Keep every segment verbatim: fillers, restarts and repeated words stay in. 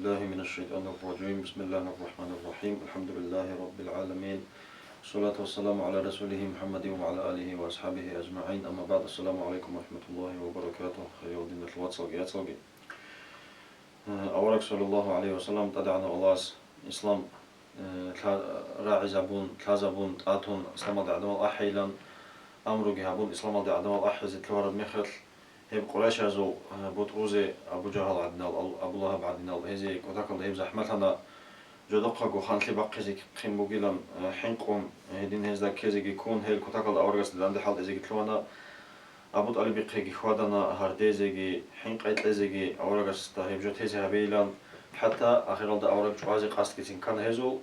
بالله من الشيطان الرجيم. بسم الله الرحمن الرحيم. الحمد لله رب العالمين. والصلاة والسلام على رسوله محمد وعلى آله وأصحابه أجمعين. أما بعد. السلام عليكم ورحمة الله وبركاته. Хириял диналъул вацалги яцалги. Э, авараг саллаллагьу гӀалайгьи ва саллам тӀадегӀанав Аллагьас ислам, э, лъа-, рагӀизабун, лъазабун, тӀатун, исламалде гӀадамал ахӀейилан амруги гьабун, исламалде гӀадамал ахӀизе лъугьараб мехалъ, гьеб къурайшазул, э, бутӀрузе Абу Жагьал гӀадинал, Ал-, Абу Лагьаб гӀадинал, гьезие кутакалда гьеб захӀмалъана, жодохъаго ханлъи бахъизе хъин бугилан, э, хӀинкъун, гьедин гьезда ккезеги ккун, гьел кутакалда аварагасда данде хӀалтӀизеги лъугьана. Абу ТӀалибихъеги хьвадана гьардезеги, хӀинкъи кьезеги, аварагасда гьеб жо тезе гьабейилан, хӀатта ахиралда авараг чӀвазе къасдгицин ккана гьезул.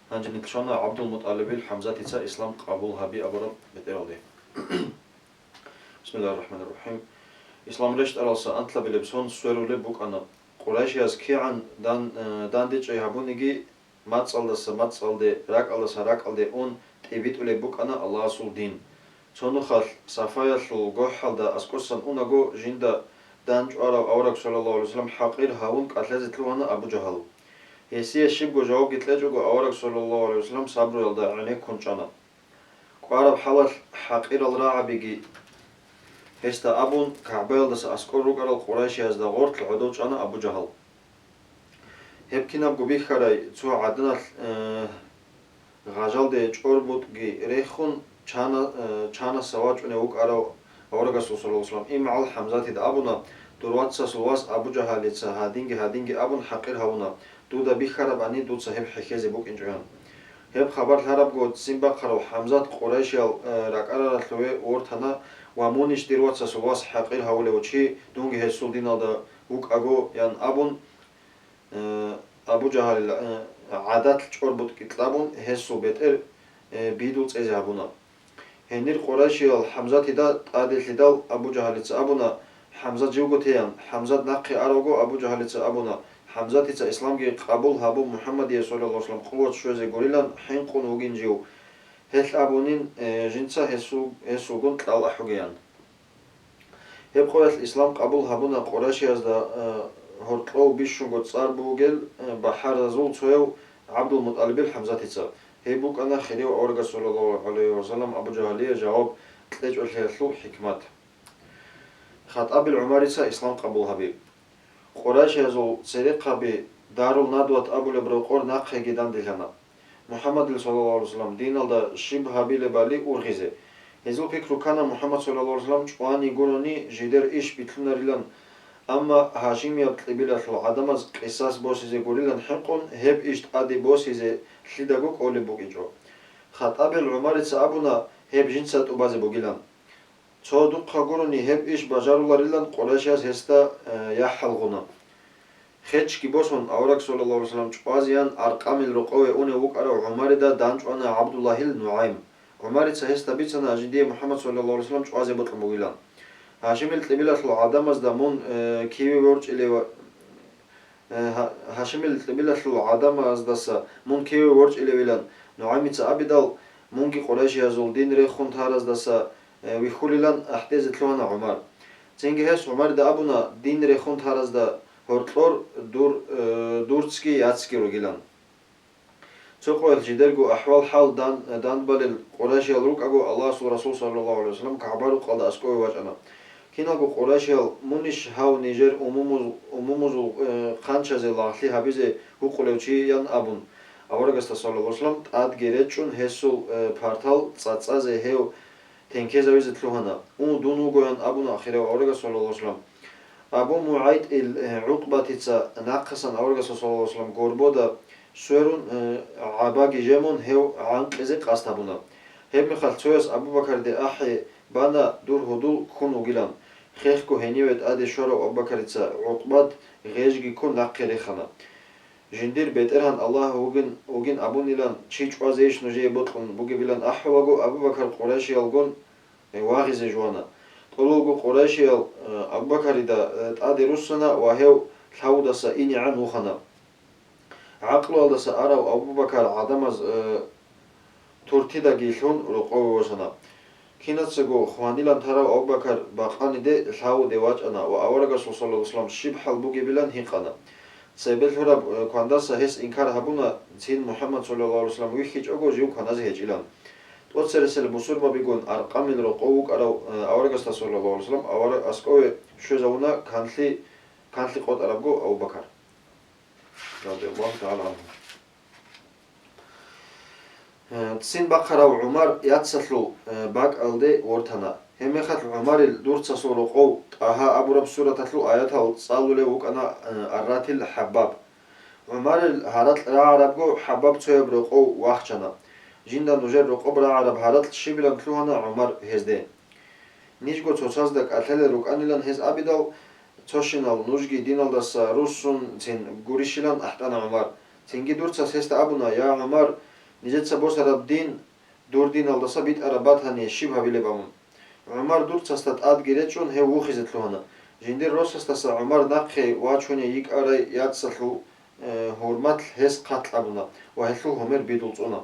Гьанже нилъ щвана ГӀабдулмутӀалибил ХӀамзатица ислам къабул гьаби абураб бетӀералде. Бисмиллагьир рахӀманир рахӀим. Ислам рещтӀаралдаса анлъабилеб сон сверулеб букӀана. Къурайшияз кигӀан дан-, э, дандечӀей гьабуниги, мацӀалдаса мацӀалде, ракӀалдаса ракӀалде ун тӀибитӀулеб букӀана Аллагьасул дин. Цо нухалъ Сафаялъул гохӀалда аскӀосан унаго, жинда дандчӀварав авараг саллаллагьу гӀалайгьи ва саллам хӀакъир гьавун кӀалъазе лъугьана Абу Жагьал. Гьесие щибго жавабги кьечӀого, авараг саллаллагьу гӀалайгьи ва саллам сабруялда гӀенеккун чӀана. КӀвараб хӀалалъ хӀакъирал рагӀабиги гьесда абун, КагӀбаялдаса аскӀор рукӀарал къурайшиязда гъорлъ гӀодов чӀана Абу Жагьал. Гьеб кинабго бихьарай цо гӀаданалъ, э, гъажалде чӀорбутӀги рехун, чана-, э, чанаса вачӀунев вукӀарав аварагасул саллаллагьу гӀалайгьи ва саллам имгӀал ХӀамзатида абуна: «Дур вацасул вас Абу Жагьалица гьадинги-гьадинги абун хӀакъир гьавуна, дуда бихьарабани дуца гьеб хӀехьезе букӀинчӀо», – ян. Гьеб хабар лъарабго, ццин бахъарав ХӀамзат къурайшиял, э, ракӀараралъуве вортана ва: «Мунищ дир вацасул вас хӀакъир гьавулев чи, дунги гьесул диналда вукӀаго», – ян абун, э, Абу Жагьалил, э, гӀадат чӀорбутӀги кьабун, гьесул бетӀер, э, бидул цӀезе гьабуна. Гьенир къурайшиял ХӀамзатида тӀаделъидал Абу Жагьалица абуна: «ХӀамзат живго теян». ХӀамзат нахъе аравго, Абу Жагьалица абуна: «ХӀамзатица исламги къабул гьабун, МухӀаммадие саллаллагьу гӀалайгьи ва саллам къуват щвезе гурилан хӀинкъун вугин жив. Гьелъ абунин, э, жинца гьесул-, гьесулгун кьал ахӀуге», – ян. Гьеб къоялъ ислам къабул гьабуна къурайшиязда, э, гьоркьов бищунго цӀар бугел, э, бахӀаразул цояв ГӀабдулмутӀалибил ХӀамзатица. Гьеб букӀана хирияв аварагас саллаллагьу гӀалайгьи ва саллам Абу Жагьалие жаваб кьечӀолъиялъул хӀикмат. ХатӀабил ГӀумарица ислам къабул гьаби. Къурайшиязул церехъаби Дарул Надват абулеб рокъор нахъеги данделъана, МухӀаммадил саллаллагьу гӀалайгьи ва саллам диналда щиб гьабилебали ургъизе. Гьезул пикру ккана МухӀаммад саллаллагьу гӀалайгьи ва саллам чӀвани гурони жидер иш билълъунарилан, амма гьашимияб кьибилалъул гӀадамаз къисас босизе гурилан хӀинкъун, гьеб иш тӀаде босизе лъидаго кӀолеб букӀинчӀо. ХатӀабил ГӀумарица абуна гьеб жинца тӀубазе бугилан. Цо духъа гурони гьеб иш бажаруларилан къурайшияз гьесда, э, яхӀ гьалгъуна. Хечги босун, авараг саллаллагьу гӀалайгьи ва саллам чӀвазеян Аркъамил рокъове унев вукӀарав ГӀумарида данчӀвана ГӀабдуллагьил НугӀайм. ГӀумарица гьесда бицана жиндие МухӀаммад саллаллагьу гӀалайгьи ва саллам чӀвазе бокьун бугилан. Гьашимил кьибилалъул гӀадамазда мун, э, киве ворчӀилев-, Э, гьа-, гьашимил кьибилалъул гӀадамаздаса мун киве ворчӀилевилан НугӀаймица абидал, мунги къурайшиязул дин рехун тараздаса, э, вихьулилан ахӀдезе лъугьана ГӀумар. Цинги гьес ГӀумарда абуна дин рехун таразда гьоркьор дур-, э, дурцги яцги ругилан. Цо къоялъ жидерго ахӀвал-хӀал дан-, данбалел къурайшиял рукӀаго, Аллагьасул Расул саллаллагьу гӀалайгьи ва саллам КагӀба рукъалда аскӀове вачӀана. Киналго къурайшиял: «Мунищ гьав нижер умумуз-, умумузул, э, хъанчазе лагълъи гьабизе гьукъулев чи?» – ян абун, аварагасда саллаллагьу гӀалайгьи ва саллам тӀадги речӀчӀун гьесул, э, партал цӀацӀазе гьев тенкезавизе лъугьана. «Ун, дун вуго», – ян абуна ахирав аварагас саллаллагьу гӀалайгьи ва саллам. Абу МугӀайтӀил, э, ГӀукъбатица нахъасан аварагасул саллаллагьу гӀалайгьи ва саллам горбода сверун, э, гӀабаги жемун гьев гӀанкъизе къасд гьабуна. Гьебмехалъ цояс Абу-Бакарде ахӀи бана дур гьудул ккун вугилан. Хехго гьениве тӀаде щварав Абу-Бакарица ГӀукъбат гъежги ккун нахъе рехана. Жиндир БетӀергьан Аллагь вугин, вугин абунилан чи чӀвазейищ нужее бокьун бугебилан ахӀулаго, Абу-Бакар къурайшиялгун вагъизе жуана. ТӀолалго къурайшиял, э, Абу-Бакарида, э, тӀаде руссана ва гьев лъавудаса инегӀан вухана. ГӀакълуялдаса арав Абу-Бакар гӀадамаз, э, туртидаги лъун рокъове восана. Кинацаго хванилан тарав Абу-Бакар бакъаниде лъавуде вачӀана ва аварагасул саллаллагьу гӀалайгьи ва саллам щиб хӀал бугебилан гьикъана. Цебе лъураб, э, квандаса гьес инкар гьабуна, цин МухӀаммад, саллаллагьу гӀалайгьи вассалам, вихьичӀого жив кваназе гьечӀилан. ТӀоцересел бусурбабигун Аркъамил рокъов вукӀарав, э, аварагасда, саллаллагьу гӀалайгьи вассалам, авараг аскӀове щвезавуна канлъи, канлъи къотӀарабго Абу Бакар, радияллагьу тагӀала гӀангьу. Э, ццин бахъарав ГӀумар яцалъул, э, бакӀалде вортана. Гьебмехалъ ГӀумарил дурцасул рокъов ТӀагьа абураб сураталъул аятал цӀалулев вукӀана, э, арратил ХӀаббаб. ГӀумарил гьаракь рагӀарабго ХӀаббаб цояб рокъов вахчана. Жинда нужер рокъоб рагӀараб гьаракь щибилан лъугьана ГӀумар гьезде. Нижго цоцазда кӀалъалел рукӀанилан гьез абидал, цощинал нужги диналдаса руссунцин гурищилан ахӀтӀана ГӀумар. Цинги дурцас гьесда абуна: «Я ГӀумар, нижеца босараб дин дур диналдаса битӀараб батани, щиб гьабилеб?» абун. ГӀумар дурцасда тӀадги речӀчӀун гьев вухизе лъугьана. Жиндир росасдаса ГӀумар нахъе вачуне йикӀарай яцалъул, э, гьурмат гьес хъат кьабуна ва гьелъул гьумер бидул цӀуна.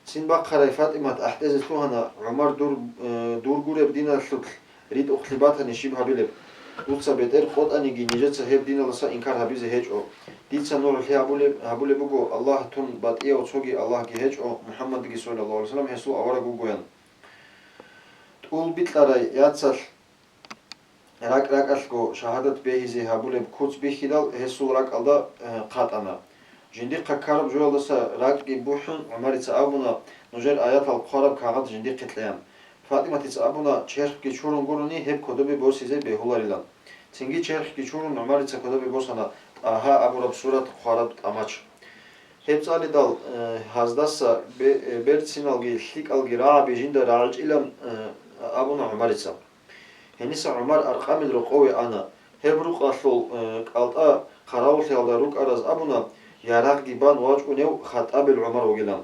Цин бахъарай ФатӀимат ахӀдезе лъугьана: «ГӀумар дур, э, дур гуреб диналъулъ ритӀухълъи батани, щиб гьабилеб? Дуца бетӀер къотӀаниги, нижеца гьеб диналдаса инкар гьабизе гьечӀо. Дица нугӀлъи гьабулеб, гьабулеб буго, Аллагь тун батӀияв цоги Аллагьги гьечӀо, МухӀаммадги, саллаллагьу гӀалайгьи вассалам, гьесул авараг вугоян». ТӀул бикьарай яцалъ ракӀ-ракӀалъго шагьадат бегьизе гьабулеб куц бихьидал, гьесул ракӀалда, э, хъатӀана. Жиндихъа ккараб жоялдаса ракӀги бухӀун, ГӀумарица абуна: «Нужер аятал хъвараб кагъат жиндихъе кьеян». ФатӀиматица абуна: «Черхги чурун гурони, гьеб кодобе босизе бегьуларилан». Цинги черхги чурун, ГӀумарица кодобе босана ТӀагьа абураб сурат хъвараб тӀамач. Гьеб цӀалидал, э, гьаздаса бе-, э, берциналги лъикӀалги рагӀаби жинда рагӀичӀилан, э, абуна ГӀумарица. Гьениса ГӀумар Аркъамил рокъове ана. Гьеб рукъалъул, э, кӀалтӀа хъаравуллъиялда рукӀараз абуна, ярагъги бан вачӀунев ХатӀабил ГӀумар вугилан.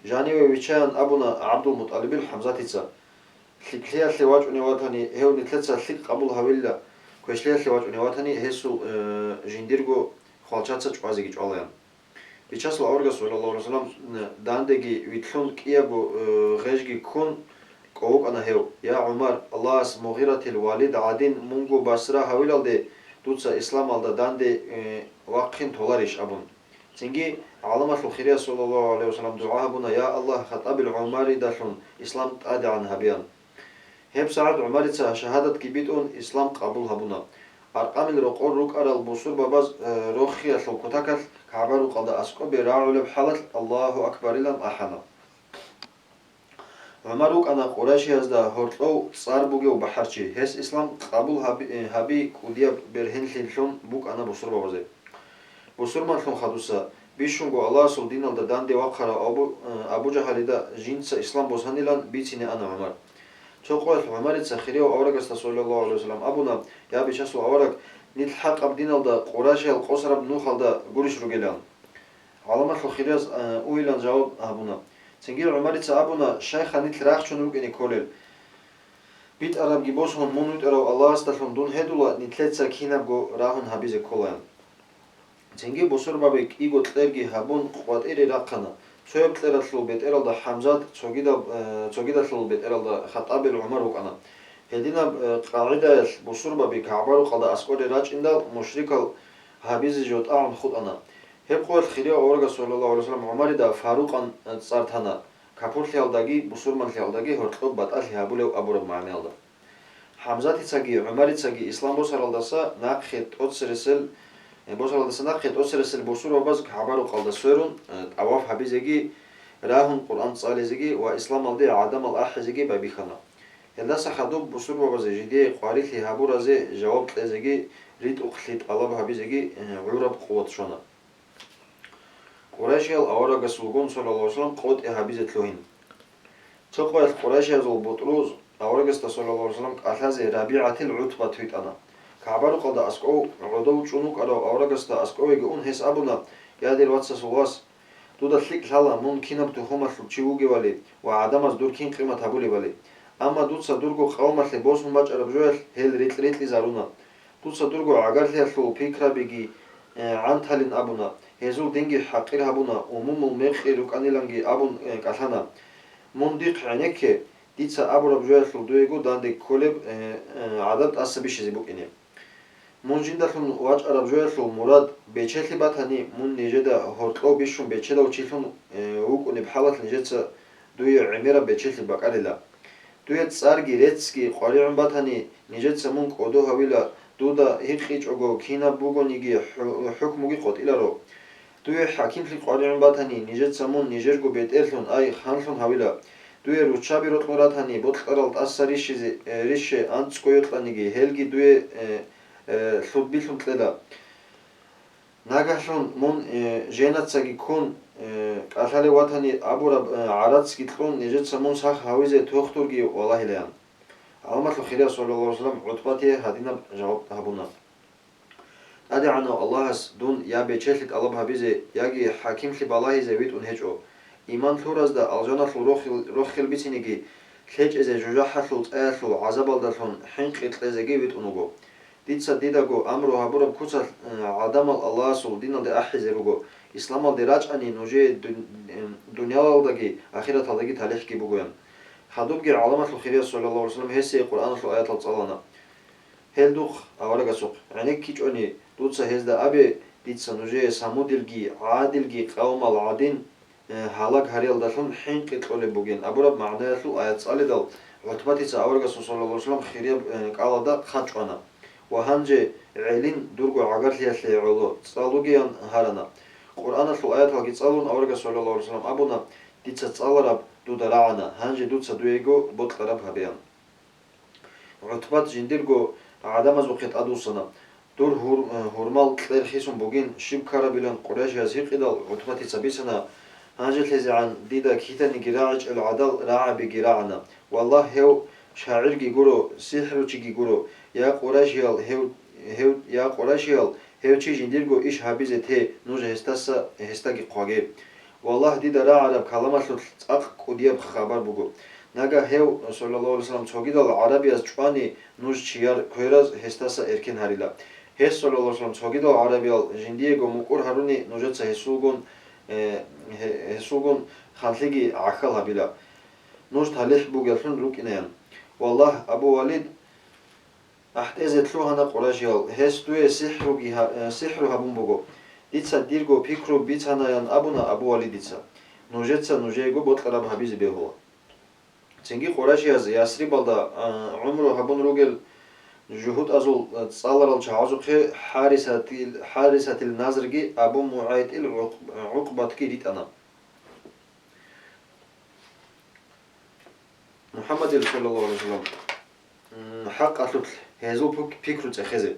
Жаниве виччаян абуна ГӀабдулмутӀалибил ХӀамзатица. ЛъикӀлъиялъе вачӀунев ватани, гьев нилъеца лъикӀ къабул гьавила, квешлъиялъе вачӀунев ватани, гьесул, э, жиндирго хвалчаца чӀвазеги чӀвалаян. Бичасул аварагас, саллаллагьу гӀалайгьи вассалам, дандеги вилълъун кӀиябго, э, гъежги ккун кӀовукӀана гьев: «Я ГӀумар, Аллагьас Мугъиратил Валид гӀадин мунго басра гьавилалде дуца исламалда данде, э, вахъин толарищ?» абун. Цинги гӀаламалъул хирияс, саллаллагьу гӀалайгьи вассалам, дугӀа гьабуна: «Я Аллагь, ХатӀабил ГӀумаридалъун ислам тӀадегӀан гьабеян». Гьеб сагӀат ГӀумарица шагьадатги битӀун, ислам къабул гьабуна. Аркъамил рокъор рукӀарал бусурбабаз, э, рохиялъул кутакалъ КагӀба-рукъалда аскӀобе рагӀулеб хӀалалъ «Аллагьу акбарилан» ахӀана. ГӀумар вукӀана къурайшиязда гьоркьов цӀар бугев бахӀарчи. Гьес ислам къабул гьаби-, э, гьаби кӀудияб бергьенлъилъун букӀана бусурбабазе. Бусурманлъун хадуса, бищунго Аллагьасул диналда данде вахъарав Абу, э, Абу Жагьалида жинца ислам босанилан бицине ана ГӀумар. Цо къоялъ ГӀумарица хирияв аварагасда, саллаллагьу гӀалайгьи вассалам, абуна: «Я бичасул авараг, нилъ хӀакъаб диналда къурайшиял къосараб нухалда гурищ ругилан?» ГӀаламалъул хирияс, э, уйилан жаваб гьабуна. Цинги ГӀумарица абуна: «Щайха нилъ рахчун рукӀине кколел? БитӀарабги босун, мун витӀарав Аллагьасдалъун дун гьедула, нилъеца кинабго рагьун гьабизе кколаян». Цинги бусурбаби кӀиго кьерги гьабун къватӀире рахъана. Цояб кьералъул бетӀералда ХӀамзат, цогидаб-, э, цогидалъул бетӀералда ХатӀабил ГӀумар вукӀана. Гьединаб, э, къагӀидаялъ бусурбаби КагӀба-рукъалда аскӀоре рачӀиндал, мушрикал гьабизе жо тӀагӀун хутӀана. Гьеб къоялъ хирияв аварагас, саллаллагьу гӀалайгьи вассалам, ГӀумарида Фарукъан, э, цӀар тана, капурлъиялдаги бусурманлъиялдаги гьоркьоб батӀалъи гьабулев абураб магӀнаялда. ХӀамзатицаги ГӀумарицаги ислам босаралдаса нахъе тӀоцересел, э, босаралдаса нахъе тӀоцересел бусурбабаз КагӀба-рукъалда сверун, э, тӀаваф гьабизеги, рагьун Къуръан цӀализеги ва исламалде гӀадамал ахӀизеги байбихьана. Гьелдаса хадуб бусурбабазе жидее къварилъи гьабуразе жаваб кьезеги ритӀухълъи тӀалаб гьабизеги, э, гӀураб къуват щвана. Къурайшиял аварагасулгун, саллаллагьу гӀалайгьи вассалам, къотӀи гьабизе лъугьин. Цо къоялъ къурайшиязул бутӀруз аварагасда, саллаллагьу гӀалайгьи вассалам, кӀалъазе РабигӀатил ГӀутбат витӀана. КагӀба-рукъалда аскӀов гӀодов чӀун вукӀарав аварагасда аскӀовеги ун гьес абуна: «Я, дир вацасул вас, дуда лъикӀ лъала мун кинаб тухумалъул чи вугевали ва гӀадамаз дур кин къимат гьабулебали. Амма дуца дурго къавмалъе босун бачӀараб жоялъ гьел рикь-рикьизаруна. Дуца дурго гӀагарлъиялъул пикрабиги, э, гӀанталин абуна, гьезул динги хӀакъир гьабуна, умумул мекъи рукӀаниланги абун, э, кӀалъана. Мун дихъ гӀенекке, дица абураб жоялъул дуего данде кколеб, э, э, гӀадаб тӀаса бищизе букӀине». Мун жиндалъун вачӀараб жоялъул мурад бечелъи батани, мун нижеда гьоркьов бищун бечедав чилъун, э, вукӀунеб хӀалалъ нижеца дуе гӀемераб бечелъи бакӀарила. Дуе цӀарги реццги къваригӀун батани, нижеца мун кӀодо гьавила, дуда гьикъичӀого кинаб бугониги хӀу-, хӀукмуги къотӀиларо. Дуе хӀакимлъи къваригӀун батани, нижеца мун нижерго бетӀерлъун, ай, ханлъун гьавила. Дуе руччаби рокьун ратани, бокьарал тӀаса рищизе, э, рище анцӀго йокьаниги, гьелги дуе, э, э, лъудбилъун кьела. Нагагьлъун мун, э, женацаги ккун, э, кӀалъалев ватани абураб, э, гӀарацги кьун, нижеца мун сах гьавизе тухтурги валагьилаян. ГӀаламалъул хирияв, саллаллагьу гӀалайгьи вассалам, ГӀутбатие гьадинаб жаваб гьабуна: ТӀадегӀанав Аллагьас дун я бечелъи тӀалаб гьабизе, яги хӀакимлъи балагьизе витӀун гьечӀо. Иман лъуразда алжаналъул рохел, рохел бицинеги, лъечӀезе жужахӀалъул цӀаялъул гӀазабалдалъун хӀинкъи кьезеги витӀун вуго. Дица дидаго амру гьабураб куцалъ, э, гӀадамал Аллагьасул диналде ахӀизе руго, исламалде рачӀани нужее дун-, э, дуниялалдаги ахираталдаги талихӀги бугоян. Хадубги гӀаламалъул хирияс, саллаллагьу гӀалайгьи вассалам, гьесие Къуръаналъул аятал цӀалана. Гьел духъ, аварагасухъ, гӀенеккичӀони, дуца гьезда абе, дица нужее самудилги гӀадилги къавмал гӀадин, э, гьалаг гьариялдалъун хӀинкъи кьолеб бугин абураб магӀнаялъул аят цӀалидал, ГӀутбатица аварагасул, саллаллагьу гӀалайгьи вассалам, хирияб, э, кӀалада хъат чӀвана ва гьанже гӀелин дурго гӀагарлъиялъе гӀоло цӀалугеян гьарана. Къуръаналъул аяталги цӀалун, аварагас, саллаллагьу гӀалайгьи вассалам, абуна: «Дица цӀалараб дуда рагӀана, гьанже дуца дуего бокьараб гьабеян». ГӀутбат жиндирго гӀадамазухъе тӀадвуссана. Дур гьур-, гьурмал кьер хисун бугин, щиб ккарабилан къурайшияз гьикъидал, ГӀутбатица бицана: «ГьанжелъизегӀан дида киданиги рагӀичӀел гӀадал рагӀабиги рагӀана. Валлагь, гьев шагӀирги гуро, сихӀручиги гуро. Я къурайшиял, гьев, гьев, я къурайшиял, гьев чи жиндирго иш гьабизе те, нуж гьесдаса, гьесдаги хъваге. Валлагь, дида рагӀараб каламалъулъ цӀакъ кӀудияб хабар буго. Нагагь гьев, саллаллагьу гӀалайгьи вассалам, цогидал гӀарабияз чӀвани, нуж чияр квераз гьесдаса эркен гьарила. Гьес, саллаллагьу гӀалайгьи вассалам, цогидал гӀарабиял жиндиего мукӀур гьаруни, нужеца гьесулгун, э, гье-, гьесулгун ханлъиги гӀахьал гьабила. Нуж талихӀ бугеблъун рукӀинаян. Валлагь, Абу Валид, ахӀдезе лъугьана къурайшиял, гьес дуе сихӀруги гьа-, э, сихӀру гьабун буго. Дица дирго пикру бицанаян абуна Абу Валидица. Нужеца нужеего бокьараб гьабизе бегьула». Цинги къурайшияз Ясрибалда, а, гӀумру гьабун ругел жугьутӀазул, а, цӀаларал чагӀазухъе Харисатил, Харисатил Назрги Абу МугӀайтӀил ГӀукъ-, ГӀукъбатги ритӀана. МухӀаммадил, саллаллагьу гӀалайгьи вассалам, м, хӀакъалъулъ гьезул пук-, пикру цӀехезе.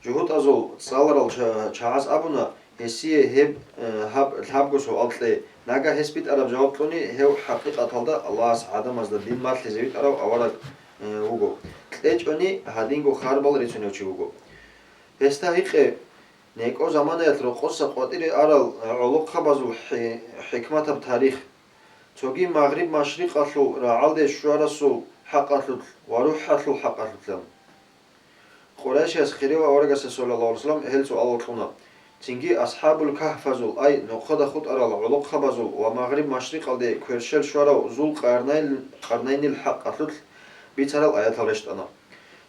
ЖугьутӀазул цӀаларал ча-, чагӀаз абуна, гьесие гьеб, э, гьаб-, лъабго суал кье. Нагагь гьес битӀараб жаваб кьуни, гьев хӀакъикъаталда Аллагьас гӀадамазда дин малъизе витӀарав авараг, э, вуго. КьечӀони, гьадинго харбал рицунев чи вуго. Гьесда гьикъе, некӀо заманаялъ рокъоса къватӀире арал гӀолохъабазул хӀи-, хӀикматаб тарих. Цоги Магъриб-машрикъалъул рагӀалде щварасул хӀакъалъулъ ва рухӀалъул хӀакъалъулъан. Къурайшияс хирияв аварагасе, саллаллагьу гӀалайгьи вассалам, гьел суал кьуна. Цинги АсхӀабул Кагьфазул, ай, нохъода хутӀарал гӀолохъабазул ва Магъриб-машрикъалде кверщел щварав Зул Къарнайн-, Къарнайнил хӀакъалъулъ бицарал аятал рещтӀана.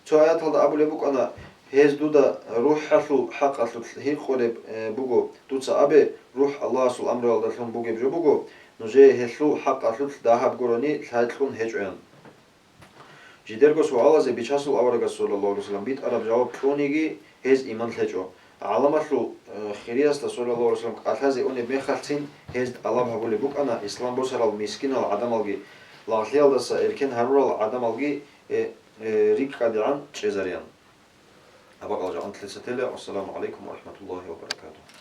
Цо аяталда абулеб букӀана: «Гьез дуда рухӀалъул хӀакъалъулъ гьикъулеб, э, буго. Дуца абе, рухӀ Аллагьасул амруялдалъун бугеб жо буго, нужее гьелъул хӀакъалъулъ дагьаб гурони лъай кьун гьечӀоян». Жидерго суалазе Бичасул аварагас, саллаллагьу гӀалайгьи вассалам, битӀараб жаваб кьуниги, гьез иман лъечӀо. ГӀаламалъул, э, хириясда, саллаллагьу гӀалайгьи вассалам, кӀалъазе унеб мехалъцин гьез тӀалаб гьабулеб букӀана ислам босарал мискинал гӀадамалги, лагълъиялдаса эркен гьарурал гӀадамалги, э, э, рикӀкӀадегӀан чӀезареян. Абакъал жагьантлъица тела. Вассаламу гӀалайкум ва рахӀматуллагьи ва баракатугьу.